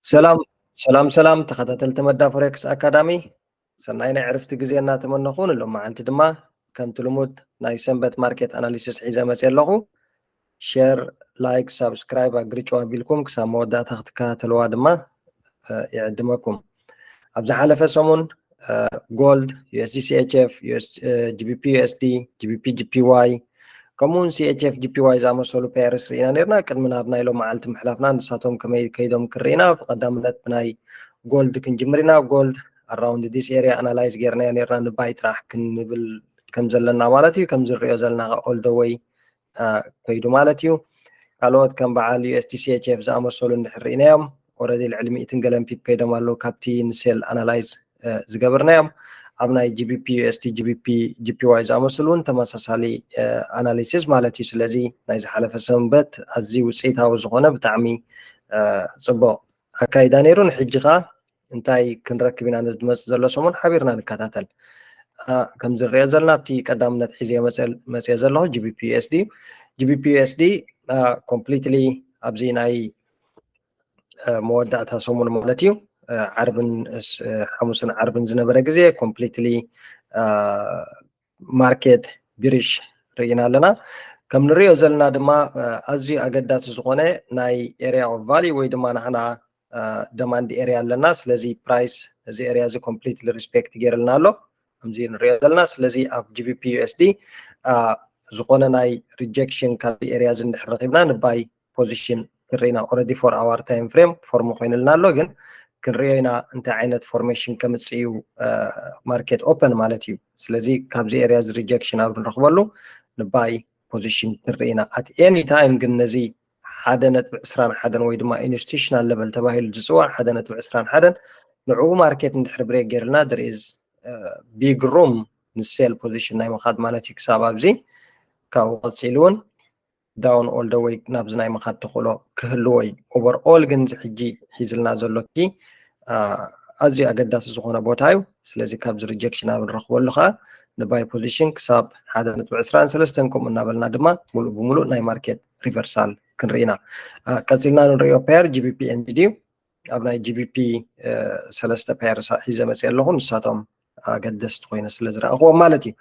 ሰላም ሰላም ሰላም፣ ተኸታተልቲ መዳ ፎሬክስ ኣካዳሚ፣ ሰናይ ናይ ዕርፍቲ ግዜ እናተመነኹ፣ ንሎም መዓልቲ ድማ ከምቲ ልሙድ ናይ ሰንበት ማርኬት ኣናሊሲስ ሒዘ መፅእ ኣለኹ። ሸር፣ ላይክ፣ ሳብስክራይብ ኣግርጭው ኣቢልኩም ክሳብ መወዳእታ ክትከታተልዋ ድማ ይዕድመኩም። ኣብ ዝሓለፈ ሰሙን ጎልድ፣ ዩ ኤስ ዲ ሲ ኤች ኤፍ፣ ጂ ቢ ፒ ዩ ኤስ ዲ፣ ጂ ቢ ፒ ጂ ፒ ዋይ፣ ከምኡ እውን ሲ ኤች ኤፍ ጂ ፒ ዋይ ዝኣመሰሉ ፔርስ ርኢና ነርና። ቅድሚ ናብ ናይ ሎም መዓልቲ ምሕላፍና ንሳቶም ከመይ ከይዶም ክርኢና፣ ብቐዳምነት ብናይ ጎልድ ክንጅምር ኢና። ጎልድ ኣራውንድ ዲስ ኤርያ ኣናላይዝ ጌርናዮ ነርና፣ ንባይ ጥራሕ ክንብል ከም ዘለና ማለት እዩ። ከም ዝንሪኦ ዘለና ኦል ደ ወይ ከይዱ ማለት እዩ። ካልኦት ከም በዓል ዩ ኤስ ዲ ሲ ኤች ኤፍ ዝኣመሰሉ እንድሕር ርኢናዮም፣ ኦረዲ ልዕሊ ሚእትን ገለን ፒፕ ከይዶም ኣለዉ ካብቲ ንሴል ኣናላይዝ ዝገበርናዮም። ኣብ ናይ ጂ ቢ ፒ ዩ ኤስ ዲ፣ ጂ ቢ ፒ ጂ ፒ ዋይ ዝኣመሰሉ እውን ተመሳሳሊ ኣናሊሲስ ማለት እዩ። ስለዚ ናይ ዝሓለፈ ሰንበት ኣዝዩ ውፅኢታዊ ዝኾነ ብጣዕሚ ፅቡቕ ኣካይዳ ነይሩ። ንሕጂ ኸዓ እንታይ ክንረክብ ኢና ነዚ ዝመፅእ ዘሎ ሰሙን ሓቢርና ንከታተል። ከም ዝንሪኦ ዘለና ኣብቲ ቀዳምነት ሒዘ መፅእ ዘለኹ ጂ ቢ ፒ ዩ ኤስ ዲ። ጂ ቢ ፒ ዩ ኤስ ዲ ኮምፕሊትሊ ኣብዚ ናይ መወዳእታ ሰሙን ማለት እዩ፣ ዓርብን ሓሙስን ዓርብን ዝነበረ ግዜ ኮምፕሊትሊ ማርኬት ቢሪሽ ርኢና ኣለና። ከም ንሪኦ ዘለና ድማ ኣዝዩ ኣገዳሲ ዝኾነ ናይ ኤርያ ኦፍ ቫሊ ወይ ድማ ንሕና ደማንድ ኤርያ ኣለና። ስለዚ ፕራይስ እዚ ኤርያ እዚ ኮምፕሊትሊ ሪስፔክት ገይርልና ኣሎ ከምዚ ንሪኦ ዘለና። ስለዚ ኣብ ጂ ቢ ፒ ዩ ኤስ ዲ ዝኾነ ናይ ሪጀክሽን ካብዚ ኤርያ እዚ እንድሕር ረኺብና ንባይ ፖዚሽን ክንርኢ ኢና። ኦረዲ ፎር ኣዋር ታይም ፍሬም ፎርም ኮይንልና ኣሎ፣ ግን ክንሪኦ ኢና እንታይ ዓይነት ፎርሜሽን ከምፅእ እዩ ማርኬት ኦፐን ማለት እዩ። ስለዚ ካብዚ ኤርያ እዚ ሪጀክሽን ኣብ ንረኽበሉ ንባይ ፖዚሽን ክንርኢ ኢና። ኣት ኤኒ ታይም ግን ነዚ ሓደ ነጥቢ ዕስራን ሓደን ወይ ድማ ኢንስቲቱሽናል ለቨል ተባሂሉ ዝፅዋዕ ሓደ ነጥቢ ዕስራን ሓደን ንዕኡ ማርኬት እንድሕር ብሬክ ገይርልና there is big room ንሴል ፖዚሽን ናይ ምኻድ ማለት እዩ። ክሳብ ኣብዚ ካብኡ ቀፂሉ እውን ዳውን ኦል ደ ወይ ናብዚ ናይ ምኻድ ተኽእሎ ክህልዎ እዩ። ኦቨር ኦል ግን እዚ ሕጂ ሒዝልና ዘሎ ኪ ኣዝዩ ኣገዳሲ ዝኾነ ቦታ እዩ። ስለዚ ካብዚ ሪጀክሽን ኣብ ንረኽበሉ ከዓ ንባይ ፖዚሽን ክሳብ ሓደ ነጥቢ ዕስራን ሰለስተን ከምኡ እናበልና ድማ ሙሉእ ብሙሉእ ናይ ማርኬት ሪቨርሳል ክንርኢ ኢና። ቀፂልና ንሪኦ ፔር ጂ ቢ ፒ ኤን ዚ ዲ እዩ። ኣብ ናይ ጂ ቢ ፒ ሰለስተ ፔር ሒዘ መፅእ ኣለኹ፣ ንሳቶም ኣገደስቲ ኮይነ ስለ ዝረኣኽዎም ማለት እዩ።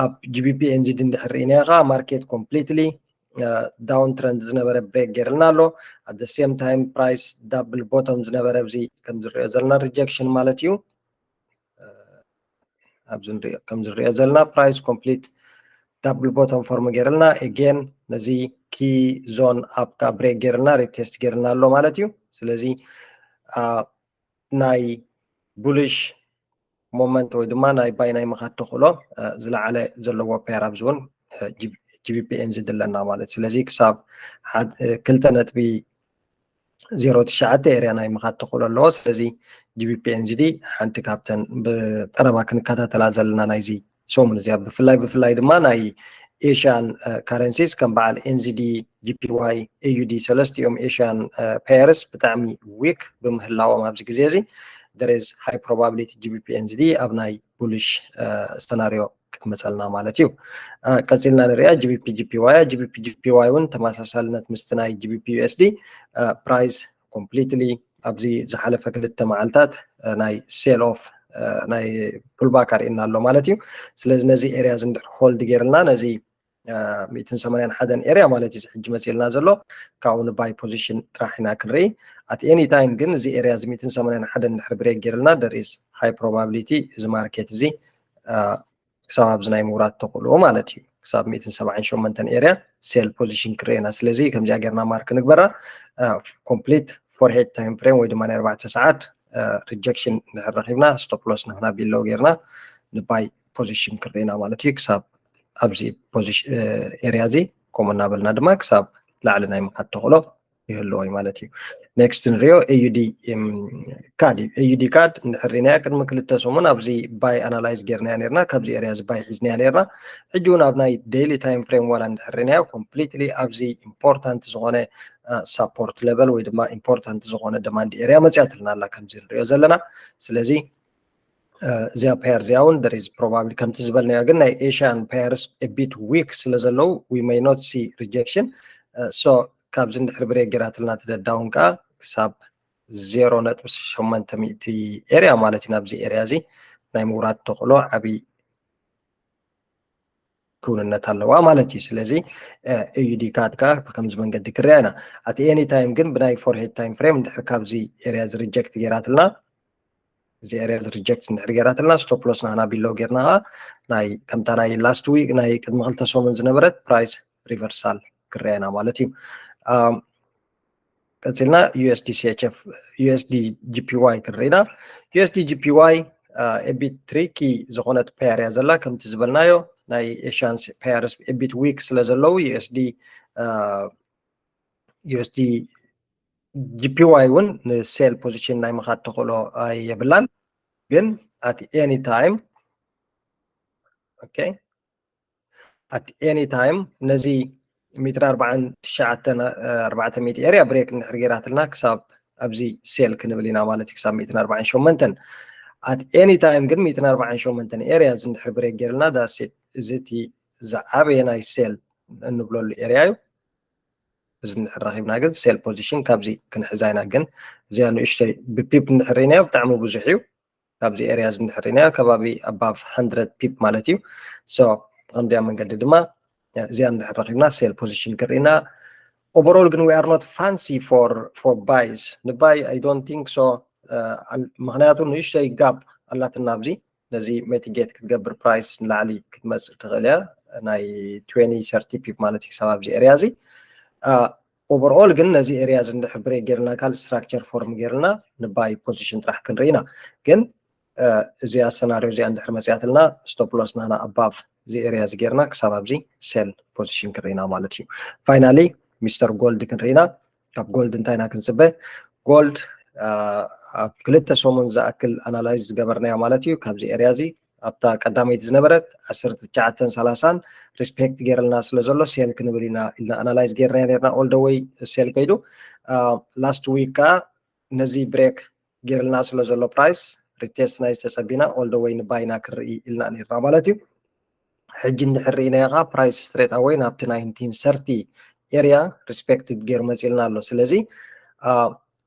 ኣብ ጂ ቢ ፒ ኤን ዚ ዲ እንድሕር ርኢናዮ ከዓ ማርኬት ኮምፕሊትሊ ዳውን ትረንድ ዝነበረ ብሬክ ገይርልና ኣሎ። ኣት ሴም ታይም ፕራይስ ዳብል ቦቶም ዝነበረ ኣብዚ ከም ዝሪኦ ዘለና ሪጀክሽን ማለት እዩ። ኣብዚ ንሪኦ ከም ዝሪኦ ዘለና ፕራይስ ኮምፕሊት ዳብል ቦቶም ፎርም ገይርልና ኤጌን ነዚ ኪ ዞን ኣፕ ከዓ ብሬክ ገይርልና ሪቴስት ገይርልና ኣሎ ማለት እዩ። ስለዚ ናይ ቡሊሽ ሞመንት ወይ ድማ ናይ ባይ ናይ ምኻድ ተኽእሎ ዝለዓለ ዘለዎ ፔር ኣብዚ እውን ጂ ቢ ፒ ኤን ዚ ዲ ኣለና ማለት። ስለዚ ክሳብ ክልተ ነጥቢ ዜሮ ትሽዓተ ኤርያ ናይ ምኻድ ተኽእሎ ኣለዎ። ስለዚ ጂ ቢ ፒ ኤን ዚ ዲ ሓንቲ ካብተን ብቀረባ ክንከታተላ ዘለና ናይዚ ሰሙን እዚኣ ብፍላይ ብፍላይ ድማ ናይ ኤሽያን ካረንሲስ ከም በዓል ኤን ዚ ዲ፣ ጂ ፒ ዋይ፣ ኤ ዩ ዲ ሰለስቲኦም ኤሽያን ፔርስ ብጣዕሚ ዊክ ብምህላዎም ኣብዚ ግዜ እዚ there is high probability ጂ ቢ ፒ ኤን ዚ ዲ ኣብ ናይ ቡሊሽ ሰናሪዮ ክትመፀልና ማለት እዩ። ቀፂልና ንሪኣ ጂ ቢ ፒ ጂ ፒ ዋይ። ጂ ቢ ፒ ጂ ፒ ዋይ እውን ተመሳሳልነት ምስቲ ናይ ጂ ቢ ፒ ዩ ኤስ ዲ ፕራይስ ኮምፕሊትሊ ኣብዚ ዝሓለፈ ክልተ መዓልታት ናይ ሴል ኦፍ ናይ ፑልባክ ኣርእየና ኣሎ ማለት እዩ። ስለዚ ነዚ ኤርያ እዚ እንድሕር ሆልድ ገይርልና ነዚ ሚእትን ሰማንያን ሓደን ኤርያ ማለት እዩ ሕጂ መፅልና ዘሎ ካብኡ ንባይ ፖዚሽን ጥራሕ ኢና ክንርኢ። ኣት ኤኒ ታይም ግን እዚ ኤርያ እዚ ሚእትን ሰማንያን ሓደን እንድሕር ብሬክ ገይርልና there is high probability እዚ ማርኬት እዚ ክሳብ ኣብዚ ናይ ምውራድ ተኽእሎ ማለት እዩ። ክሳብ ሚእትን ሰብዓን ሸሞንተን ኤርያ ሴል ፖዚሽን ክረኤና። ስለዚ ከምዚኣ ጌርና ማርክ ንግበራ። ኮምፕሊት ፎር ሄድ ታይም ፍሬም ወይ ድማ ናይ ኣርባዕተ ሰዓት ሪጀክሽን እንድሕር ረኺብና ስቶፕ ሎስ ንሕና ቢለው ጌርና ንባይ ፖዚሽን ክረኤና ማለት እዩ። ክሳብ ኣብዚ ኤርያ እዚ ከምኡ እናበልና ድማ ክሳብ ላዕሊ ናይ ምኻድ ተኽእሎ ይህልዎ እዩ ማለት እዩ። ኔክስት ንሪኦ ኤ ዩ ዲ ካድ እዩ። ኤ ዩ ዲ ካድ እንድሕር ሪናያ ቅድሚ ክልተ ሰሙን ኣብዚ ባይ ኣናላይዝ ጌርናያ ኔርና፣ ካብዚ ኤርያ እዚ ባይ ሒዝናያ ኔርና። ሕጂ እውን ኣብ ናይ ዴይሊ ታይም ፍሬም ዋላ እንድሕር ሪናዮ ኮምፕሊትሊ ኣብዚ ኢምፖርታንት ዝኾነ ሳፖርት ሌቨል ወይ ድማ ኢምፖርታንት ዝኾነ ደማንድ ኤርያ መፅያትልና ኣላ ከምዚ ንሪኦ ዘለና። ስለዚ እዚኣ ፔር እዚኣ እውን there is probably ከምቲ ዝበልናዮ ግን ናይ ኤሽያን ፔርስ a bit weak ስለ ዘለዉ we may not see rejection። So ካብዚ እንድሕር ብሬክ ጌራትልና ትደዳውን ከዓ ክሳብ ዜሮ ነጥቢ ሸሞንተ ሚእቲ ኤርያ ማለት እዩ። ናብዚ ኤርያ እዚ ናይ ምውራድ ተኽእሎ ዓብዪ ክውንነት ኣለዋ ማለት እዩ። ስለዚ ኤዩዲ ካድ ከዓ ብከምዚ መንገዲ ክርያ ኢና። ኣቲ ኤኒ ታይም ግን ብናይ ፎርሄድ ታይም ፍሬም እንድሕር ካብዚ ኤርያ እዚ ሪጀክት ገይራትልና እዚ ኤርያ እዚ ሪጀክት እንድሕር ገይራትልና ስቶፕ ሎስ ናህና ቢሎ ጌርና ከዓ ናይ ከምታ ናይ ላስት ዊክ ናይ ቅድሚ ክልተ ሰሙን ዝነበረት ፕራይስ ሪቨርሳል ክርያ ኢና ማለት እዩ። ቀፂልና ዩኤስዲ ሲኤችኤፍ ዩኤስዲ ጂፒዋይ ክንርኢና። ዩኤስዲ ጂፒዋይ ኤቢት ትሪኪ ዝኾነት ፔር እያ ዘላ። ከምቲ ዝበልናዮ ናይ ኤሽያን ፔርስ ኤቢት ዊክ ስለ ዘለዉ ዩኤስዲ ዩኤስዲ ጂፒዋይ እውን ንሴል ፖዚሽን ናይ ምኻድ ተኽእሎ የብላን። ግን ኣት ኤኒ ታይም ኦኬ ኣት ኤኒ ታይም ነዚ ሚእትን ኣርባዓን ትሽዓተን ኣርባዕተ ሚእቲ ኤርያ ብሬክ እንድሕር ገይራትልና ክሳብ ኣብዚ ሴል ክንብል ኢና ማለት እዩ። ክሳብ ሚእትን ኣርባዓን ሸሞንተን ኣት ኤኒ ታይም ግን ሚእትን ኣርባዓን ሸሞንተን ኤርያ እዚ እንድሕር ብሬክ ገይርልና ዳሴት እዚ እቲ ዝዓበየ ናይ ሴል እንብለሉ ኤርያ እዩ። እዚ እንድሕር ረኺብና ግን ሴል ፖዚሽን ካብዚ ክንሕዛ ኢና። ግን እዚኣ ንእሽተይ ብፒፕ እንድሕር ርኢናዮ ብጣዕሚ ብዙሕ እዩ። ካብዚ ኤርያ እዚ እንድሕር ርኢናዮ ከባቢ ኣባቭ ሃንድረድ ፒፕ ማለት እዩ። ሶ ብቐንዲያ መንገዲ ድማ እዚኣ እንድሕር ረኺብና ሴል ፖዚሽን ክርኢና። ኦቨርኦል ግን we are not fancy for for buys ንባይ I don't think so። ምክንያቱ ንእሽተይ ጋፕ ኣላትና ኣብዚ ነዚ ሜቲጌት ክትገብር ፕራይስ ንላዕሊ ክትመፅእ ትኽእል እያ ናይ ትዌንቲ ሰርቲ ፒፕ ማለት እዩ ክሳብ ኣብዚ ኤርያ እዚ። ኦቨርኦል ግን ነዚ ኤርያ እዚ እንድሕር ብሬክ ጌርና ካልእ ስትራክቸር ፎርም ጌርና ንባይ ፖዚሽን ጥራሕ ክንርኢ ኢና። ግን እዚኣ ሰናሪዮ እዚኣ እንድሕር መፅያትልና ስቶፕ ሎስ ናና ኣባቭ እዚ ኤርያ እዚ ጌርና ክሳብ ኣብዚ ሴል ፖዚሽን ክንርኢና ማለት እዩ። ፋይናሊ ሚስተር ጎልድ ክንርኢና። ካብ ጎልድ እንታይ ኢና ክንፅበ? ጎልድ ኣብ ክልተ ሰሙን ዝኣክል ኣናላይዝ ዝገበርናዮ ማለት እዩ። ካብዚ ኤርያ እዚ ኣብታ ቀዳመይቲ ዝነበረት ዓሰርተ ትሽዓተን ሰላሳን ሪስፔክት ገይረልና ስለ ዘሎ ሴል ክንብል ኢና ኢልና ኣናላይዝ ገይርናዮ ነርና። ኦል ደ ወይ ሴል ከይዱ ላስት ዊክ ከዓ ነዚ ብሬክ ገይርልና ስለ ዘሎ ፕራይስ ሪቴስት ናይ ዝተፀቢና ኦል ደ ወይ ንባይና ክርኢ ኢልና ነርና ማለት እዩ። ሕጂ እንድሕር ርኢናዮ ከዓ ፕራይስ ስትሬት ኣወይ ናብቲ ናይንቲን ሰርቲ ኤርያ ሪስፔክትድ ገይሩ መፂልና ኣሎ። ስለዚ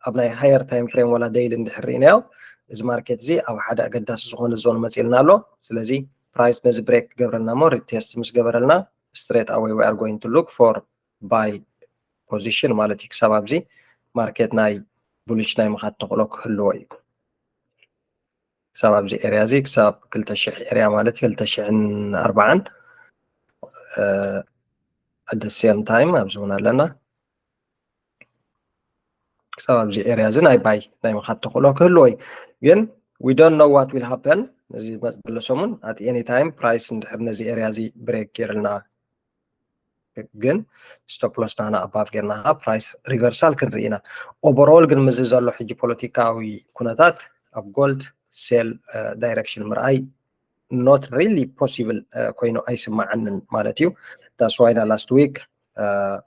ኣብ ናይ ሃየር ታይም ፍሬም ዋላ ደይሊ እንድሕር ርኢናዮ እዚ ማርኬት እዚ ኣብ ሓደ ኣገዳሲ ዝኾነ ዞን መፂልና ኣሎ። ስለዚ ፕራይስ ነዚ ብሬክ ክገብረልና እሞ ሪቴስት ምስ ገበረልና ስትሬት ኣወይ we are going to look for buy position ማለት እዩ። ክሳብ ኣብዚ ማርኬት ናይ ቡሊሽ ናይ ምኻድ ተኽእሎ ክህልዎ እዩ። ክሳብ ኣብዚ ኤርያ እዚ ክሳብ ክልተ ሽሕ ኤርያ ማለት ክልተ ሽሕን ኣርባዓን at the same time ኣብዚ እውን ኣለና። ክሳብ ኣብዚ ኤርያ እዚ ናይ ባይ ናይ ምኻድ ተኽእሎ ክህልዎ እዩ። ግን we don't know what will happen ነዚ ዝመፅእ ዘሎ ሰሙን። At any time ፕራይስ እንድሕር ነዚ ኤርያ እዚ ብሬክ ገይርልና ግን ስቶፕ ሎስ ናና ኣባቭ ጌርና ከዓ ፕራይስ ሪቨርሳል ክንርኢ ኢና። ኦቨርኦል ግን ምዚ ዘሎ ሕጂ ፖለቲካዊ ኩነታት ኣብ ጎልድ ሴል ዳይሬክሽን ምርኣይ not really possible ኮይኑ ኣይስማዓንን ማለት እዩ። That's why ና last week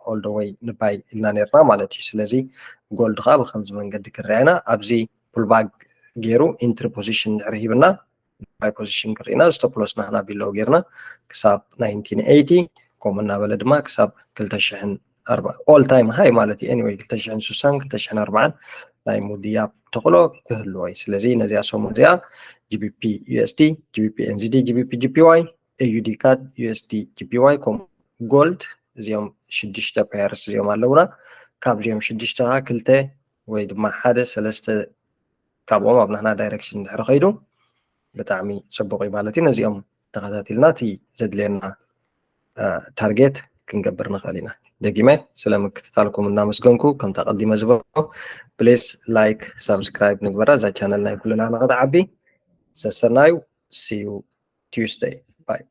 all the way ንባይ ኢልና ነርና ማለት እዩ። ስለዚ ጎልድ ከዓ ብከምዚ መንገዲ ክንርኣና ኣብዚ ፑልባክ ገይሩ ኢንትሪ ፖዚሽን እንድሕር ሂብና ባይ ፖዚሽን ክርኢና ስቶፕ ሎስ ናህና ቢሎው ጌርና ክሳብ ናይንቲን ኤይቲ ከምኡ እናበለ ድማ ክሳብ ክልተ ሽሕን ኣርባዓን ኦል ታይም ሃይ ማለት እዩ። Anyway ክልተ ሽሕን ስሳን ክልተ ሽሕን ኣርባዓን ናይ ሙድያብ ተኽእሎ ክህልዎ እዩ። ስለዚ ነዚኣ ሰሙን እዚኣ ጂቢፒ ዩኤስዲ፣ ጂቢፒ ኤንዚዲ፣ ጂቢፒ ጂፒዋይ፣ ኤዩዲ ካድ፣ ዩኤስዲ ጂፒዋይ ከምኡ ጎልድ እዚኦም ሽዱሽተ ፔርስ እዚኦም ኣለውና። ካብዚኦም ሽዱሽተ ከዓ ክልተ ወይ ድማ ሓደ ሰለስተ ካብኦም ኣብ ናህና ዳይሬክሽን እንድሕር ከይዱ ብጣዕሚ ፅቡቕ እዩ ማለት እዩ። ነዚኦም ተኸታቲልና እቲ ዘድልየና ታርጌት ክንገብር ንኽእል ኢና። ደጊመ ስለ ምክትታልኩም እናመስገንኩ ከምታ ቀዲመ ዝበልኩ ፕሊስ ላይክ ሳብስክራይብ ንግበራ እዛ ቻነል ናይ ኩልና ንኽትዓቢ። ሰሰናዩ see you Tuesday bye።